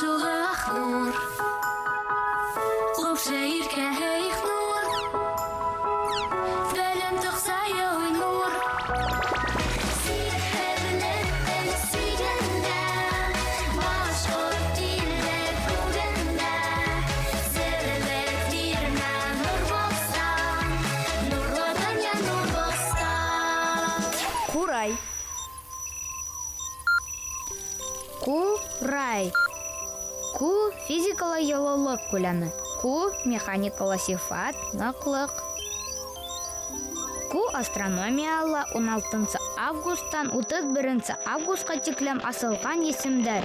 Шуға Ахнур. Ҡупшы иркәһе Ихнур. Белем тоҡсайы Уйнур. Сикһеҙлектең сигендә, башҡорт иле күгендә, Серле тирмә нур бостан, нурлы донъя нур бостан. Ҡурай. Ҡурай. Ку физикала йылылыҡ күләме. Ку механикала сифат, ныҡлыҡ. Ку астрономияла 16 августтан 31 августҡа тиклем асылған есемдәр.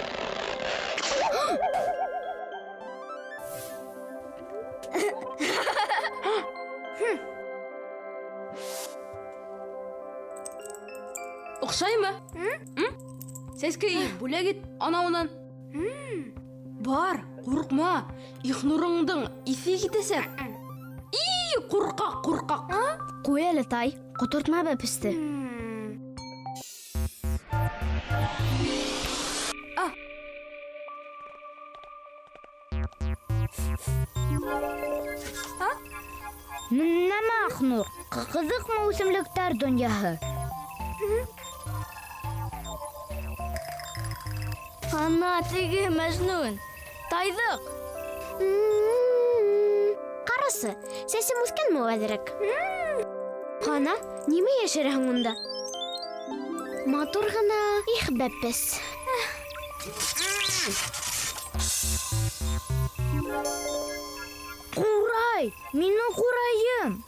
Оҡшаймы? Сәскәй, бүләк ит анауынан. Бар, ҡурҡма. Ихнурыңдың иҫе китәсәк. И, ҡурҡаҡ, ҡурҡаҡ. Ҡуй әле, тай, ҡотортма бәпесте. А. Нәмә, Ахнур? Ҡыҙыҡмы үҫемлектәр донъяһы? Ана теге Мәжнүн. Тайҙыҡ. Ҡарасы, сәсем үҫкәнме әҙерәк? Ҡана, нимә йәшерәһең унда? Матур ғына. Их, бәпес. Ҡурай! Минең ҡурайым!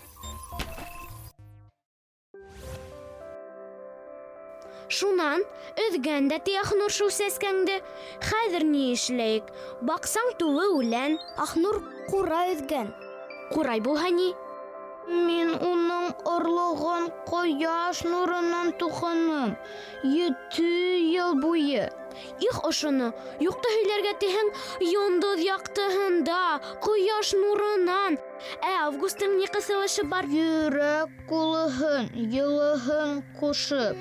Шунан өҙгән дә ти Ахнур шул сәскәңде. Хәҙер ни эшләйек? Баҡсаң тулы үлән. Ахнур ҡурай өҙгән. Ҡурай булһа ни? Мин уның орлоғон ҡояш нурынан туҡыным. 7 йыл буйы. Их ошоно, юҡты һөйләргә тиһәң, йондоҙ яҡтыһында, ҡояш нурынан. Ә августың ни ҡыҫылышы бар? Йөрәк ҡулыһын, йылыһын ҡушып.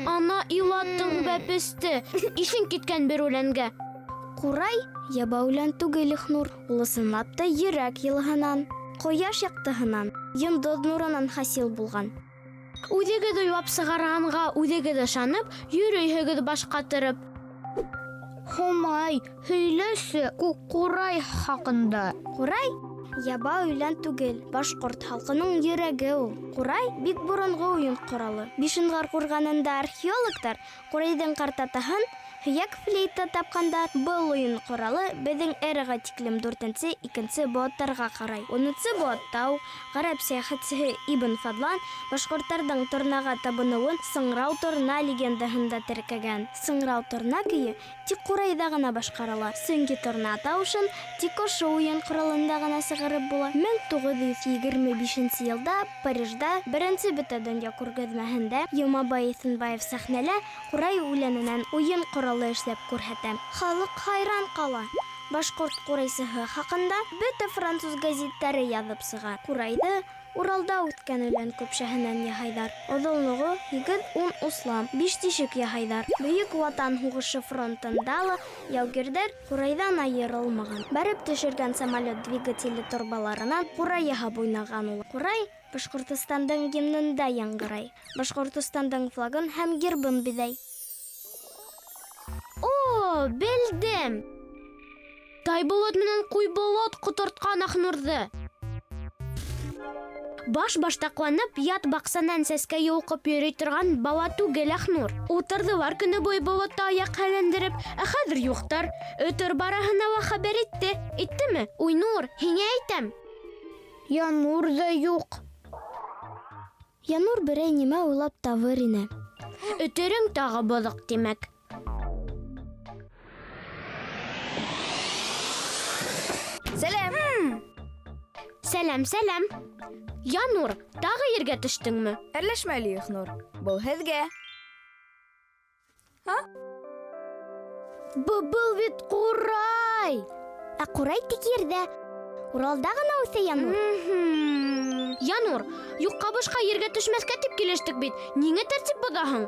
Ана илаттың бәпесте. Иҫең киткән бер үләнгә. Ҡурай яба үлән түгел, Ихнур. Ул ысынлап та йөрәк йылыһынан, ҡояш яҡтыһынан, йондоҙ нурынан хасил булған. Үҙегеҙ уйлап сығарғанға үҙегеҙ ышанып, йөрөйһөгөҙ баш ҡатырып. Һомай, һөйләсе ҡурай хаҡында. Ҡурай яба үлән түгел, башҡорт халҡының йөрәге ул. Ҡурай бик боронғо уйын ҡоралы. Бишенғар ҡурғанында археологтар ҡурайҙың ҡартатаһын һөйәк флейта тапҡандар. Был уйын ҡоралы беҙҙең эраға тиклем дүртенсе, икенсе быуаттарға ҡарай. Унынсы быуатта уҡ ғәрәп сәйәхәтсеһе Ибн Фадлан башҡорттарҙың торнаға табыныуын Сыңрау торна легендаһында теркәгән. Сыңрау торна көйө тик ҡурайҙа ғына башҡарыла, сөнки торна тауышын тик ошо уйын ҡоралында ғына сығарып була. 1925 йылда Парижда беренсе бөтә донъя күргәҙмәһендә Йомабай Иҫенбаев сәхнәлә ҡурай үләненән уйын ҡоралы эшләп күрһәтә. Халыҡ хайран ҡала. Башҡорт ҡурайсыһы хаҡында бөтә француз гәзиттәре яҙып сыға. Ҡурайҙы Уралда үҫкән үлән көпшәһенән яһайҙар. Оҙонлоғо 8-10 услам, 5 тишек яһайҙар. Бөйөк Ватан һуғышы фронтында ла яугирҙәр ҡурайҙан айырылмаған. Бәреп төшөргән самолет двигателе торбаларынан ҡурай яһап уйнаған ул. Ҡурай Башҡортостандың гимнында яңғырай. Башҡортостандың флагын һәм гербын биҙәй. О, белдем! Тайболот менән Ҡуйболот ҡотортҡан Ахнурҙы. Баш баштаҡланып, ят баҡсанан сәскә йолҡоп йөрөй торған бала түгел Ахнур. Ултырҙылар көнө буйы болотта аяҡ хәлләндереп, ә хәҙер юҡтар. Өтөр барыһына ла хәбәр итте. Иттеме? Уйнур, һиңә әйтәм. Янур ҙа юҡ. Янур берәй нимә уйлап табыр ине. Өтөрөң тағы боҙоҡ, тимәк. Сәләм. Сәләм, сәләм. Янур, тағы ергә төштөңмө? Әрләшмә әле, Ихнур. Был һеҙгә. Ха? Был бит ҡурай. Ә ҡурай тик ерҙә. Уралда ғына үҫә, Янур. Янур, юҡҡа бушҡа ергә төшмәҫкә тип килештек бит. Ниңә тәртип боҙаһың?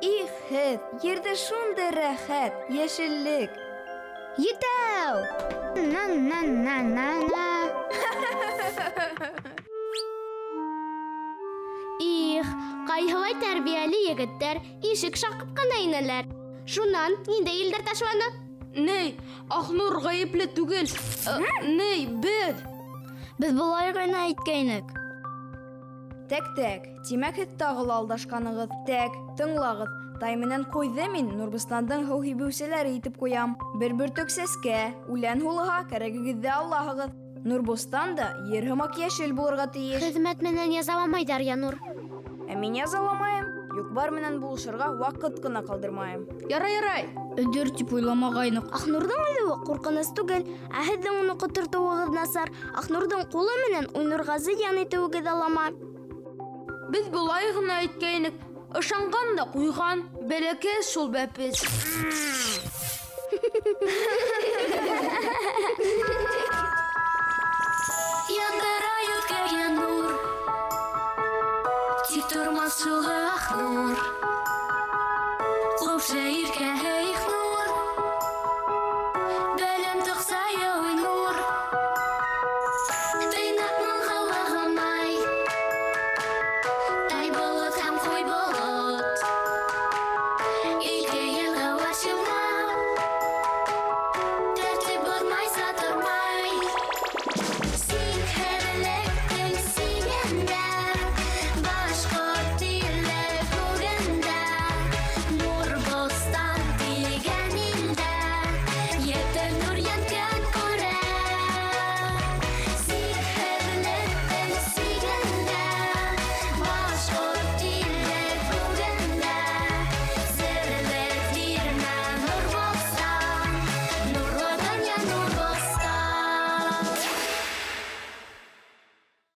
Их, һеҙ, ерҙә шундай рәхәт, йәшеллек. Етәү! На-на-на-на-на. Их, ҡайһылай тәрбиәле егеттәр ишек шаҡып ҡына инәләр. Шунан ниндәй елдәр ташланы? Ней, Ахнур ғәйепле түгел. Ней, беҙ. Беҙ былай ғына әйткәйнек. Тәк-тәк, тимәк һеҙ тағы ла алдашҡанығыҙ. Тәк, тыңлағыҙ. Тай менән ҡуйҙы мин Нурбостандың һыу һибеүселәре итеп ҡуям. Бер бөртөк сәскә, үлән һулыһа, кәрәгегеҙҙе алаһығыҙ. Нурбостан да ер һымаҡ йәшел булырға тейеш. Хеҙмәт менән язаламайҙар, Янур. Ә мин язаламайым. Юҡ-бар менән булышырға ваҡыт ҡына ҡалдырмайым. Ярай, ярай. Өҙөр тип уйламағайныҡ. Ахнурҙың өҙөүе ҡурҡыныс түгел, ә һеҙҙең уны ҡотортоуығыҙ насар. Ахнурҙың ҡулы менән Уйнурға зыян итеүегеҙ алама. Беҙ былай ғына әйткәйнек. Ышанған да ҡуйған. Бәләкәс шул бәпес.